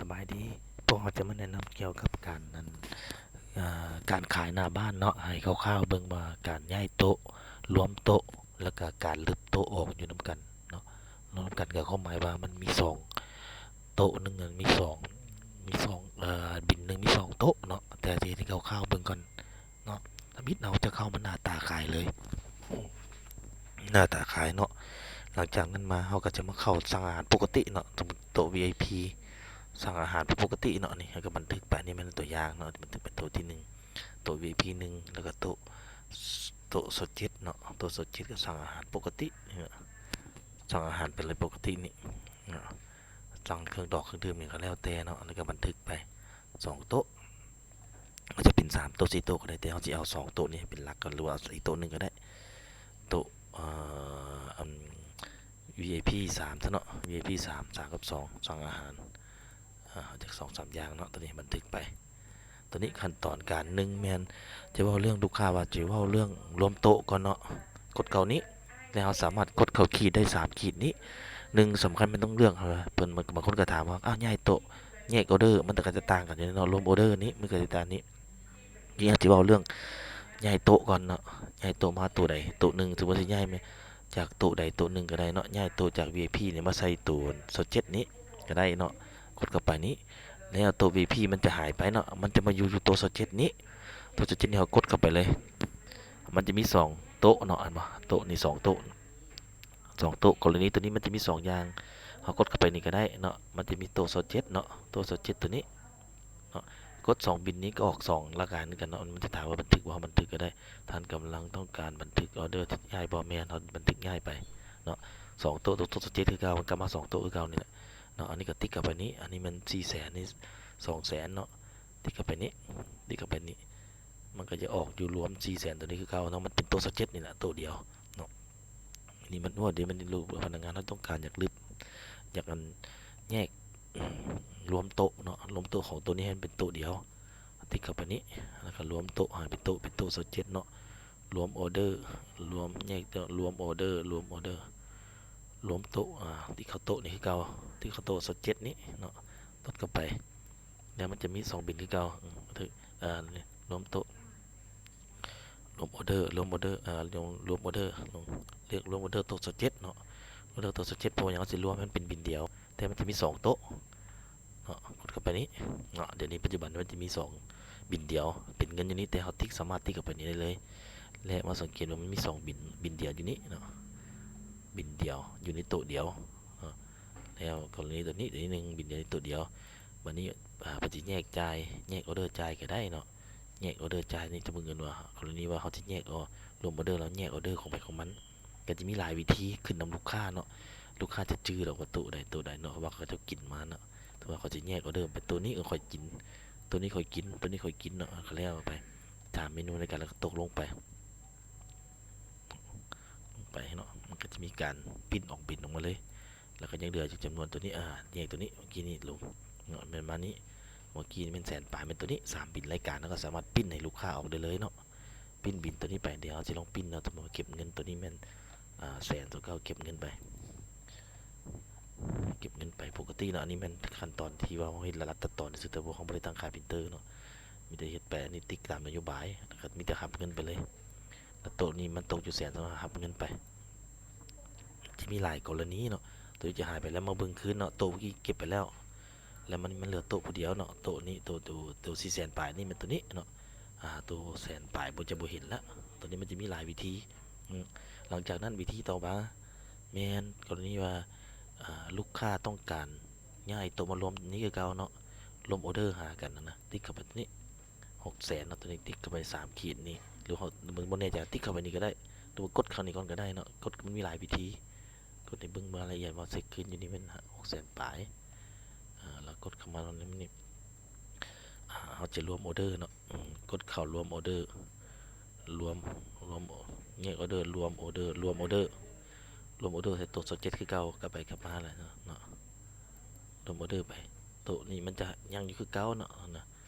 ສະບາຍດີ, ພວກເຮົາຈະມາແນະນຳກ່ຽວກັບການ ອັນ ເອີ ການຂາຍໜ້າບ້ານເນາະ, ໃຫ້ຄ່າວໆເບິ່ງວ່າການຍ້າຍໂຕະ, ລວມໂຕະ ແລ້ວກະການລຶບໂຕະອອກຢູ່ນຳກັນເນາະ. ລວມນຳກັນກໍຄວາມໝາຍວ່າມັນມີສອງ ໂຕະໜຶ່ງມັນມີສອງ ມີສອງ ເອີ ບິນໜຶ່ງມີສອງໂຕະເນາະ, ແຕ່ຊິເຮັດໃຫ້ຄ່າວໆເບິ່ງກ່ອນເນາະ. ທຳອິດເຮົາຈະເຂົ້າມາໜ້າຕາຂາຍເລີຍ. ໜ້າຕາຂາຍເນາະ. ຫຼັງຈາກນັ້ນມາເຮົາກໍຈະມາເຂົ້າສັ່ງອາຫານປົກກະຕິເນາະ. ສົມມຸດໂຕະ ວີໄອພີ ສັ່ງອາຫານເປັນປົກກະຕິເນາະ. ນີ້ເຮົາກໍບັນທຶກໄປ, ນີ້ແມ່ນຕົວຢ່າງເນາະ, ບັນທຶກເປັນໂຕະທີໜຶ່ງ ໂຕະ ວີໄອພີ ໜຶ່ງ ແລ້ວກໍໂຕະ ໂຕະ ຊາວເຈັດເນາະ. ໂຕະ ຊາວເຈັດ ກໍສັ່ງອາຫານປົກກະຕິເນາະ, ສັ່ງອາຫານໄປເລີຍປົກກະຕິນີ້ເນາະ, ສັ່ງເຄື່ອງດອກເຄື່ອງດື່ມຫຍັງກໍແລ້ວແຕ່ເນາະ. ແລ້ວກໍບັນທຶກໄປສອງໂຕະ ອາດຈະເປັນສາມໂຕະ ສີ່ໂຕະກໍໄດ້, ແຕ່ເຮົາຊິເອົາສອງໂຕະນີ້ເປັນຫຼັກກ່ອນ ຫຼືວ່າເອົາອີກໂຕະໜຶ່ງກໍໄດ້. ໂຕະ ເອີ ອັນ ວີໄອພີ ສາມຊະເນາະ, ວີໄອພີ ສາມ ສາມກັບສອງ ສັ່ງອາຫານ ເອີ ຈັກສອງສາມຢ່າງເນາະ. ໂຕນີ້ບັນທຶກໄປ. ໂຕນີ້ຂັ້ນຕອນການ ໜຶ່ງ ແມ່ນຈະເວົ້າເລື່ອງ ລູກຄ້າວ່າຈະເວົ້າເລື່ອງລວມໂຕະກ່ອນເນາະ, ກົດເກົ້ານີ້ ແລ້ວເຮົາສາມາດກົດເຂົ້າຂີດໄດ້ສາມຂີດນີ້. ໜຶ່ງ ສຳຄັນແມ່ນຕ້ອງເລືອກ ເພິ່ນ ບາງຄົນກໍຖາມວ່າ ອ້າວ ຍ້າຍໂຕະ ແຍກອອເດີ ມັນກໍຈະຕ່າງກັນຢູ່ເນາະ. ລວມອອເດີນີ້ ມັນກໍຈະຕ່າງນີ້. ນີ້ເຮົາຊິເວົ້າເລື່ອງຍ້າຍໂຕະກ່ອນເນາະ, ຍ້າຍໂຕະມາໂຕະໃດໂຕະໜຶ່ງ, ສົມມຸດຊິຍ້າຍມາຈາກໂຕະໃດໂຕະໜຶ່ງກໍໄດ້ເນາະ. ຍ້າຍໂຕະຈາກ ວີໄອພີ ນີ້ມາໃສ່ໂຕະ ຊາວເຈັດນີ້ກໍໄດ້ເນາະ. ກົດເຂົ້າໄປນີ້ ແລ້ວໂຕະ ວີໄອພີ ມັນຈະຫາຍໄປເນາະ, ມັນຈະມາຢູ່ຢູ່ໂຕະ ຊາວເຈັດນີ້. ໂຕະ ຊາວເຈັດນີ້ ເຮົາກົດເຂົ້າໄປເລີຍ. ມັນຈະມີສອງໂຕະເນາະ, ເຫັນບໍ່? ໂຕະນີ້ສອງໂຕະ ສອງໂຕະ. ກໍລະນີໂຕນີ້ມັນຈະມີສອງຢ່າງ, ເຮົາກົດເຂົ້າໄປນີ້ກໍໄດ້ເນາະ. ມັນຈະມີໂຕະ ຊາວເຈັດເນາະ, ໂຕະ ຊາວເຈັດ ໂຕນີ້ເນາະ. ກົດສອງບິນນີ້ກໍອອກສອງລາຍການຄືກັນເນາະ. ມັນຈະຖາມວ່າບັນທຶກບໍ່? ເຮົາບັນທຶກກໍໄດ້. ທ່ານກຳລັງຕ້ອງການບັນທຶກອອເດີທີ່ຍ້າຍບໍ່? ແມ່ນ, ເຮົາບັນທຶກຍ້າຍໄປເນາະ. ສອງໂຕະ, ໂຕະ ໂຕະ ຊາວເຈັດ ຄືເກົ່າ, ມັນກັບມາສອງໂຕະຄືເກົ່ານີ້ແຫຼະເນາະ. ອັນນີ້ກໍຕິກເຂົ້າໄປນີ້, ອັນນີ້ແມ່ນສີ່ແສນ ນີ້ສອງແສນເນາະ. ຕິກເຂົ້າໄປນີ້, ຕິກເຂົ້າໄປນີ້ ມັນກໍຈະອອກຢູ່ລວມສີ່ແສນໂຕນີ້ຄືເກົ່າເນາະ. ມັນເປັນໂຕະ ຊາວເຈັດ ນີ້ແຫຼະ ໂຕະດຽວເນາະ. ນີ້ມັນ ໂອ້ ເດ ມັນ ພະນັກງານເຮົາຕ້ອງການຢາກລຶບ ຢາກ ອັນ ແຍກ ລວມໂຕະເນາະ, ລວມໂຕະຂອງໂຕນີ້ໃຫ້ມັນເປັນໂຕະດຽວ. ຕິກເຂົ້າໄປນີ້ ແລ້ວກໍລວມໂຕະໃຫ້ເປັນໂຕະ, ເປັນໂຕະ ຊາວເຈັດ ເນາະ. ລວມອອເດີ ລວມ ແຍກໂຕະ ລວມອອເດີ ລວມອອເດີ ລວມໂຕະ. ອາ ຕິກເຂົ້າໂຕະນີ້ຄືເກົ່າ, ຕິກເຂົ້າໂຕະ ຊາວເຈັດ ນີ້ເນາະ, ກົດເຂົ້າໄປ. ແລ້ວມັນຈະມີສອງບິນຄືເກົ່າ. ອາ ລວມໂຕະ ລວມອອເດີ ລວມອອເດີ ອາ ລວມ ລວມອອເດີ ລວມ ລຽກລວມອອເດີໂຕະ ຊາວເຈັດ ເນາະ. ລວມອອເດີໂຕະ ຊາວເຈັດ ເພາະວ່າຫຍັງ? ເຮົາຊິລວມໃຫ້ມັນເປັນບິນດຽວ, ແຕ່ມັນຈະມີສອງໂຕະເນາະ. ກົດເຂົ້າໄປນີ້ເນາະ. ດຽວນີ້ປັດຈຸບັນມັນຈະມີສອງບິນດຽວ ເປັນເງິນຢູ່ນີ້, ແຕ່ເຮົາຕິກ ສາມາດຕິກເຂົ້າໄປນີ້ໄດ້ເລີຍ. ແລະ ມາສັງເກດວ່າມັນມີສອງບິນ, ບິນດຽວຢູ່ນີ້ເນາະ, ບິນດຽວຢູ່ໃນໂຕະດຽວເນາະ. ແລ້ວກໍລະນີໂຕນີ້ ໂຕນີ້ໜຶ່ງບິນດຽວໃນໂຕະດຽວ. ບາດນີ້ ອາ ເພິ່ນຊິແຍກຈ່າຍ, ແຍກອອເດີຈ່າຍກໍໄດ້ເນາະ. ແຍກອອເດີຈ່າຍນີ້ຈະເບິ່ງກັນວ່າ ກໍລະນີວ່າເຮົາຊິແຍກ ລວມອອເດີ ແລ້ວແຍກອອເດີຂອງໃຜຂອງມັນ, ກໍຈະມີຫຼາຍວິທີ ຂຶ້ນນຳລູກຄ້າເນາະ. ລູກຄ້າຈະຈື່ດອກວ່າໂຕະໃດໂຕະໃດເນາະ, ເພາະວ່າເຂົາເຈົ້າກິນມາເນາະ. ສົມມຸດວ່າເຂົາຊິແຍກອອເດີໄປ ໂຕນີ້ຂ້ອຍກິນ, ໂຕນີ້ຂ້ອຍກິນ, ໂຕນີ້ຂ້ອຍກິນເນາະ, ກໍແລ້ວໄປ. ສາມເມນູໃນການ ແລ້ວກໍຕົກລົງໄປ ລົງໄປເນາະ. ມັນກໍຈະມີການປຣິ້ນອອກບິນອອກມາເລີຍ. ແລ້ວກໍຍັງເຫຼືອຢູ່ຈຳນວນໂຕນີ້ ອາ ແຍກໂຕນີ້ ເມື່ອກີ້ນີ້ລົງເນາະ, ແມ່ນປະມານນີ້. ເມື່ອກີ້ນີ້ແມ່ນແສນປາຍ, ແມ່ນໂຕນີ້ ສາມບິນລາຍການ, ເຮົາກໍສາມາດປຣິ້ນໃຫ້ລູກຄ້າອອກໄດ້ເລີຍເນາະ. ປຣິ້ນບິນໂຕນີ້ໄປ, ດຽວເຮົາຊິລອງປຣິ້ນເນາະ. ສົມມຸດວ່າເກັບເງິນໂຕນີ້ແມ່ນ ອາ ແສນ ໂຕເກົ່າ ເກັບເງິນໄປ, ເກັບເງິນໄປປົກກະຕິເນາະ. ອັນນີ້ແມ່ນຂັ້ນຕອນທີ່ວ່າເຮົາເຮັດລັດໆຕັດຕອນຊື່ໆ, ແຕ່ພວກເຮົາບໍ່ໄດ້ຕັ້ງຄ່າປຣິ້ນເຕີເນາະ, ມີແຕ່ເຮັດໄປ. ອັນນີ້ຕິກຕາມນະໂຍບາຍ, ແລ້ວກໍມີແຕ່ຮັບເງິນໄປເລີຍ. ແລ້ວໂຕະນີ້ມັນຕົກຢູ່ແສນ ສາມາດຮັບເງິນໄປ. ຈະມີຫຼາຍກໍລະນີເນາະ, ໂຕທີ່ຈະຫາຍໄປແລ້ວມາເບິ່ງຄືນເນາະ, ໂຕະເມື່ອກີ້ເກັບໄປແລ້ວ, ແລ້ວມັນ ມັນເຫຼືອໂຕະຜູ້ດຽວເນາະ. ໂຕະນີ້ ໂຕ ໂຕ ໂຕສີ່ແສນປາຍນີ້ແມ່ນໂຕນີ້ເນາະ, ອາ ໂຕແສນປາຍບໍ່ ຈະບໍ່ເຫັນລະ. ໂຕນີ້ມັນຈະມີຫຼາຍວິທີ. ອືມ ຫຼັງຈາກນັ້ນວິທີຕໍ່ມາແມ່ນກໍລະນີວ່າ ອາ ລູກຄ້າຕ້ອງການຍ້າຍໂຕະມາລວມນີ້ຄືເກົ່າເນາະ, ລວມອອເດີຫາກັນຫັ້ນນະ, ຕິກເຂົ້າໄປໂຕນີ້ ຫົກແສນເນາະ. ໂຕນີ້ຕິກເຂົ້າໄປສາມຂີດນີ້ ຫຼືເຮົາ ບໍ່ແນ່ໃຈ ຕິກເຂົ້າໄປນີ້ກໍໄດ້ ຫຼືວ່າກົດເຂົ້ານີ້ກ່ອນກໍໄດ້ເນາະ. ກົດ ມັນມີຫຼາຍວິທີ, ກົດໃຫ້ເບິ່ງລາຍລະອຽດວ່າເຊັກຄືນຢູ່ນີ້ແມ່ນຫົກແສນປາຍ. ອາ ແລ້ວກົດເຂົ້າມານີ້ ອາ ເຮົາຈະລວມອອເດີເນາະ. ອືມ ກົດເຂົ້າລວມອອເດີ ລວມ ລວມ ແຍກອອເດີ ລວມອອເດີ ລວມອອເດີ ລວມອອເດີໃສ່ໂຕະຊາວເຈັດຄືເກົ່າ, ກັບໄປກັບມາແຫຼະເນາະ. ລວມອອເດີໄປ, ໂຕະນີ້ມັນຈະຍັງຢູ່ຄືເກົ່າເນາະ ນະ.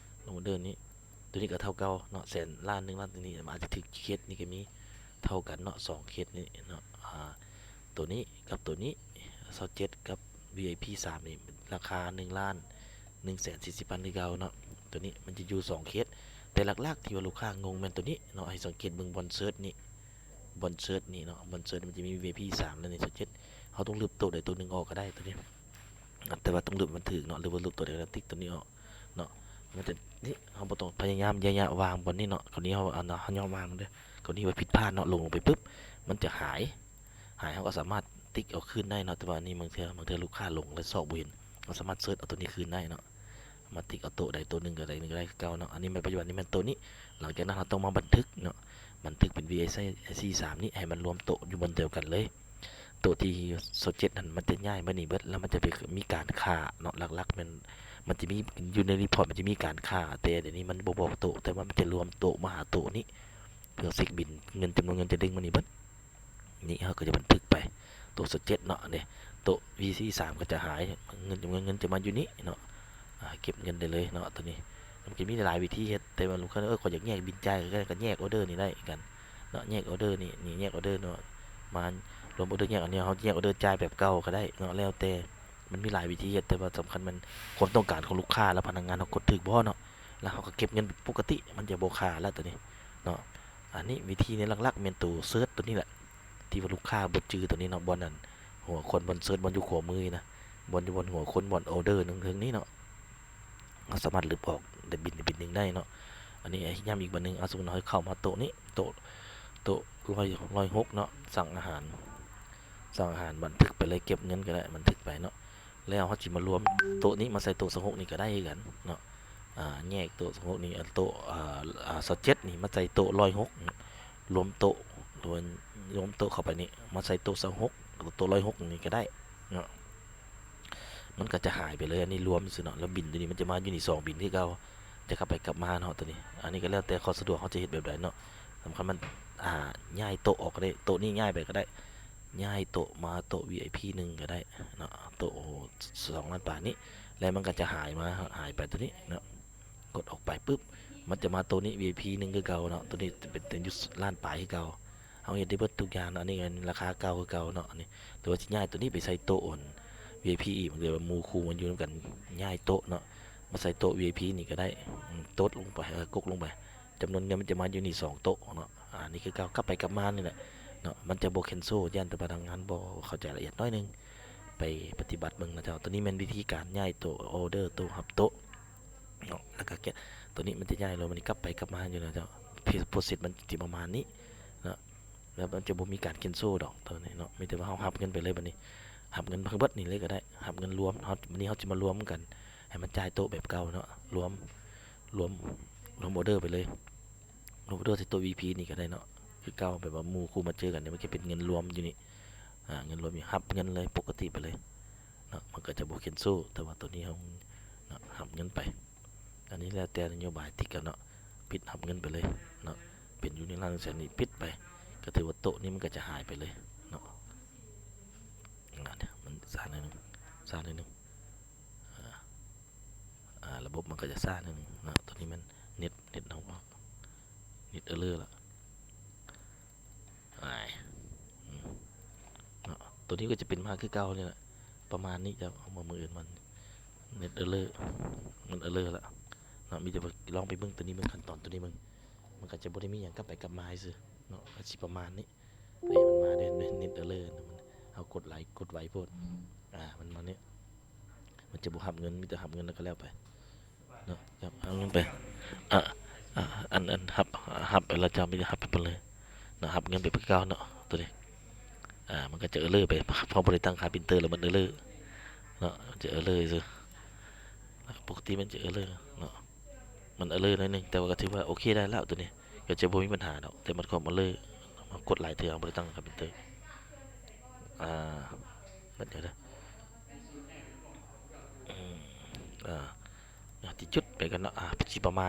ລວມອອເດີນີ້ ໂຕນີ້ກໍເທົ່າເກົ່າເນາະ, ແສນ ລ້ານ ໜຶ່ງລ້ານ ໂຕນີ້ມັນອາດຈະຖືກເຄສນີ້ກໍມີ ເທົ່າກັນເນາະ, ສອງເຄສນີ້ເນາະ. ອາ ໂຕນີ້ກັບໂຕນີ້ ຊາວເຈັດ ກັບ ວີໄອພີ ສາມ ນີ້ ລາຄາ ໜຶ່ງລ້ານ ໜຶ່ງແສນສີ່ສິບພັນຄືເກົ່າເນາະ. ໂຕນີ້ມັນຈະຢູ່ສອງເຂດ ແຕ່ຫຼັກໆທີ່ວ່າລູກຄ້າງົງແມ່ນໂຕນີ້ເນາະ. ໃຫ້ສັງເກດເບິ່ງບ່ອນເຊີດນີ້ ບ່ອນເຊີດນີ້ເນາະ ບ່ອນເຊີດມັນຈະມີ ວີໄອພີ ສາມ ແລະ ນີ້ ຊາວເຈັດ. ເຮົາຕ້ອງລຶບໂຕໃດໂຕໜຶ່ງອອກກໍໄດ້ໂຕນີ້ ແຕ່ວ່າຕ້ອງລຶບໃຫ້ມັນຖືກເນາະ ຫຼືວ່າລຶບໂຕໃດກໍໄດ້ ຕິກໂຕນີ້ອອກເນາະ. ມັນຈະ ນີ້ ເຮົາບໍ່ຕ້ອງພະຍາຍາມເຍາະໆ ວາງບ່ອນນີ້ເນາະ. ຄາວນີ້ເຮົາ ອັນ ເຮົາຍອມວາງເດີ. ຄາວນີ້ວ່າຜິດພາດເນາະ ຫຼົງລົງໄປປຶບ ມັນຈະຫາຍ ຫາຍ ເຮົາກໍສາມາດຕິກເອົາຄືນໄດ້ເນາະ. ແຕ່ວ່ານີ້ບາງເທື່ອ ບາງເທື່ອລູກຄ້າຫຼົງແລ້ວຊອກບໍ່ເຫັນ ເຮົາສາມາດເຊີດເອົາໂຕນີ້ຄືນໄດ້ເນາະ. ມາຕິກເອົາໂຕະໃດໂຕະໜຶ່ງກໍໄດ້ ໜຶ່ງກໍໄດ້ຄືເກົ່າເນາະ. ອັນນີ້ແມ່ນປັດຈຸບັນນີ້ແມ່ນໂຕະນີ້. ຫຼັງຈາກນັ້ນເຮົາຕ້ອງມາບັນທຶກເນາະ ບັນທຶກເປັນ ວີໄອພີ ສາມ ນີ້ ໃຫ້ມັນລວມໂຕະຢູ່ບ່ອນດຽວກັນເລີຍ. ໂຕະທີຊາວເຈັດຫັ້ນມັນຈະຍ້າຍມານີ້ເບິດ ແລ້ວມັນຈະໄປມີການຂ້າເນາະ. ຫຼັກໆແມ່ນມັນຈະມີຢູ່ໃນຣີພອດ ມັນຈະມີການຂ້າ ແຕ່ດຽວນີ້ມັນບໍ່ບອກໂຕະ ແຕ່ວ່າມັນຈະລວມໂຕະມາຫາໂຕະນີ້ ເພື່ອເຊັກບິນ ເງິນ ຈຳນວນເງິນຈະດຶງມານີ້ເບິດ. ນີ້ເຮົາກໍຈະບັນທຶກໄປໂຕະຊາວເຈັດເນາະ. ນີ້ໂຕະ ວີຊີ ສາມ ກໍຈະຫາຍ ເງິນ ຈຳນວນເງິນຈະມາຢູ່ນີ້ເນາະ. ອ່າ ເກັບເງິນໄດ້ເລີຍເນາະ. ໂຕນີ້ມັນກໍມີຫຼາຍວິທີເຮັດ ແຕ່ວ່າລູກຄ້າ ເອີ ຂ້ອຍຢາກແຍກບິນຈ່າຍ ກໍ ກໍແຍກອໍເດີນີ້ໄດ້ຄືກັນເນາະ. ແຍກອໍເດີນີ້ ນີ້ແຍກອໍເດີເນາະ ມາລວມອໍເດີແຍກ. ອັນນີ້ເຮົາແຍກອໍເດີຈ່າຍແບບເກົ່າກໍໄດ້ເນາະ ແລ້ວແຕ່ ມັນມີຫຼາຍວິທີເຮັດ ແຕ່ວ່າສຳຄັນແມ່ນຄວາມຕ້ອງການຂອງລູກຄ້າ ແລ້ວພະນັກງານເຮົາກົດຖືກບໍ່ເນາະ ແລ້ວເຮົາກໍເກັບເງິນປົກກະຕິ ມັນຈະບໍ່ຄາແລ້ວໂຕນີ້ເນາະ. ອັນນີ້ວິທີນີ້ຫຼັກໆແມ່ນໂຕເຊີດໂຕນີ້ແຫຼະ ທີ່ວ່າລູກຄ້າບໍ່ຈື່ໂຕນີ້ເນາະ. ບ່ອນນັ້ນ ຫົວຄົນ ບ່ອນເຊີດ ບ່ອນຢູ່ຂວາມືນີ້ນະ ບ່ອນຢູ່ ບ່ອນຫົວຄົນ ບ່ອນອໍເດີເທິງນີ້ເນາະ. ເຮົາສາມາດລຶບອອກໄດ້ບິນໃດບິນໜຶ່ງໄດ້ເນາະ. ອັນນີ້ໃຫ້ຢ້ຳອີກບາດໜຶ່ງ ເອົາ ສົມມຸດເຮົາເຂົ້າມາໂຕະນີ້ ໂຕະ ໂຕະຮ້ອຍ ຮ້ອຍຫົກເນາະ ສັ່ງອາຫານ ສັ່ງອາຫານ ບັນທຶກໄປເລີຍ ເກັບເງິນກໍໄດ້ ບັນທຶກໄປເນາະ. ແລ້ວເຮົາຊິມາລວມໂຕະນີ້ມາໃສ່ໂຕະຊາວຫົກນີ້ກໍໄດ້ຄືກັນເນາະ. ອ່າ ແຍກໂຕະຊາວຫົກນີ້ ອັນໂຕະ ອ່າ ອ່າ ຊາວເຈັດນີ້ມາໃສ່ໂຕະຮ້ອຍຫົກ ລວມໂຕະ ລວມ ລວມໂຕະເຂົ້າໄປນີ້ ມາໃສ່ໂຕະຊາວຫົກ ໂຕະຮ້ອຍຫົກນີ້ກໍໄດ້ເນາະ. ມັນກໍຈະຫາຍໄປເລີຍ ອັນນີ້ລວມຊື່ເນາະ. ແລ້ວບິນໂຕນີ້ມັນຈະມາຢູ່ນີ້ສອງບິນຄືເກົ່າ ຈະກັບໄປກັບມາເນາະໂຕນີ້. ອັນນີ້ກໍແລ້ວແຕ່ຄວາມສະດວກເຮົາຈະເຮັດແບບໃດເນາະ. ສຳຄັນມັນ ອ່າ ຍ້າຍໂຕະອອກກໍໄດ້ ໂຕະນີ້ຍ້າຍໄປກໍໄດ້ ຍ້າຍໂຕະມາໂຕະ ວີໄອພີ ໜຶ່ງກໍໄດ້ເນາະ ໂຕະສອງລ້ານປາຍນີ້ ແລ້ວມັນກໍຈະຫາຍມາ ຫາຍໄປໂຕນີ້ເນາະ. ກົດອອກໄປປຶບ ມັນຈະມາໂຕະນີ້ ວີໄອພີ ໜຶ່ງຄືເກົ່າເນາະ. ໂຕະນີ້ຈະເປັນ ເປັນຢູ່ລ້ານປາຍຄືເກົ່າ ເຮົາເຮັດໄດ້ເບິດທຸກຢ່າງເນາະ. ອັນນີ້ແມ່ນລາຄາເກົ່າຄືເກົ່າເນາະ. ອັນນີ້ ແຕ່ວ່າຊິຍ້າຍໂຕະນີ້ໄປໃສ່ໂຕະອັນ ວີໄອພີ ອີກ ບາງເທື່ອໝູ່ຄູ່ມັນຢູ່ນຳກັນ ຍ້າຍໂຕະເນາະ ມາໃສ່ໂຕະ ວີໄອພີ ນີ້ກໍໄດ້ ອືມ ຕົດລົງໄປ ເອີ ກົກລົງໄປ ຈຳນວນເງິນມັນຈະມາຢູ່ນີ້ສອງໂຕະເນາະ. ອ່າ ນີ້ຄືເກົ່າ ກັບໄປກັບມານີ້ແຫຼະເນາະ ມັນຈະບໍ່ແຄນເຊິລ ຢ້ານແຕ່ພະນັກງານບໍ່ເຂົ້າໃຈລະອຽດໜ້ອຍໜຶ່ງ ໄປປະຕິບັດເບິ່ງນະເຈົ້າ. ໂຕນີ້ແມ່ນວິທີການຍ້າຍໂຕະ ອໍເດີ ໂຕະຮັບໂຕະເນາະ ແລ້ວກໍແກະ ໂຕນີ້ມັນຈະຍ້າຍລົງມານີ້ ກັບໄປກັບມາຢູ່ນະເຈົ້າ. ໂປຣເຊັສມັນຊິປະມານນີ້ເນາະ ແລ້ວມັນຈະບໍ່ມີການແຄນເຊິລດອກໂຕນີ້ເນາະ. ມີແຕ່ວ່າເຮົາຮັບເງິນໄປເລີຍບັດນີ້ ຮັບເງິນທັງເບິດນີ້ເລີຍກໍໄດ້ ຮັບເງິນລວມ. ເຮົາ ບັດນີ້ເຮົາຊິມາລວມກັນ ໃຫ້ມັນຈ່າຍໂຕະແບບເກົ່າເນາະ ລວມ ລວມ ລວມອໍເດີໄປເລີຍ ລວມອໍເດີໃສ່ໂຕະ ວີໄອພີ ນີ້ກໍໄດ້ເນາະ ຄືເກົ່າ. ແບບວ່າໝູ່ຄູ່ມາເຈີກັນນີ້ ມັນຈະເປັນເງິນລວມຢູ່ນີ້ ອ່າ ເງິນລວມນີ້ ຮັບເງິນເລີຍປົກກະຕິໄປເລີຍເນາະ ມັນກໍຈະບໍ່ແຄນເຊິລ. ແຕ່ວ່າໂຕນີ້ເຮົາເນາະ ຮັບເງິນໄປ ອັນນີ້ແລ້ວແຕ່ນະໂຍບາຍຕິດກັນເນາະ ປິດຮັບເງິນໄປເລີຍເນາະ. ເປັນຢູ່ໃນລ້ານແສນນີ້ ປິດໄປ ກໍຖືວ່າໂຕະນີ້ມັນກໍຈະຫາຍໄປເລີຍເນາະ. ອ່າ ມັນຊ້າໜ້ອຍໜຶ່ງ ຊ້າໜ້ອຍໜຶ່ງ ອ່າ ອ່າ ລະບົບມັນກໍຈະຊ້າໜ້ອຍໜຶ່ງເນາະ. ໂຕນີ້ແມ່ນເນັດ ເນັດເຮົາ ເນັດເອີເລີລະ ອາຍ ອືມ ເນາະ. ໂຕນີ້ກໍຈະເປັນມາຄືເກົ່ານີ້ແຫຼະ ປະມານນີ້. ຈະເອົາມາມື້ອື່ນມັນ ເນັດເອີເລີ ມັນເອີເລີລະເນາະ. ມີແຕ່ວ່າລອງໄປເບິ່ງໂຕນີ້ເບິ່ງ ຂັ້ນຕອນໂຕນີ້ເບິ່ງ ມັນກໍຈະບໍ່ໄດ້ມີຫຍັງ ກັບໄປກັບມາຊື່ເນາະ ກໍຊິປະມານນີ້. ນີ້ມັນມາເດ້ ເນັດເອີເລີນະ ມັນ ເຮົາກົດໄຫຼ ກົດໄວໂພດ ອ່າ ມັນມານີ້ ມັນຈະບໍ່ຮັບເງິນ ມີແຕ່ຮັບເງິນແລ້ວກໍແລ້ວໄປເນາະ. ຮັບເງິນໄປ ອ່າ ອ່າ ອັນ ອັນຮັບ ຮັບໄປແລ້ວ ເຈົ້າມີແຕ່ຮັບໄປເບິດເລີຍເນາະ ຮັບເງິນໄປຄືເກົ່າເນາະ. ໂຕນີ້ ອ່າ ມັນກໍຈະເອີເລີໄປ ເພາະບໍ່ໄດ້ຕັ້ງຄ່າປຣິນເຕີ ແລ້ວມັນເອີເລີເນາະ ຈະເອີເລີຊື່. ປົກກະຕິມັນຈະເອີເລີເນາະ ມັນເອີເລີໜ້ອຍໜຶ່ງ ແຕ່ວ່າກໍຖືວ່າໂອເຄໄດ້ແລ້ວໂຕນີ້ ກໍຈະບໍ່ມີບັນຫາດອກ. ແຕ່ມັນຄວາມເອີເລີ ເຮົາກົດຫຼາຍເທື່ອ ເຮົາບໍ່ໄດ້ຕັ້ງຄ່າປຣິນເຕີ ອ່າ ແບບນີ້ເດີ ອືມ ອ່າ ຊິຈຸດໄປກັນເນາະ ອ່າ ຊິປະມານ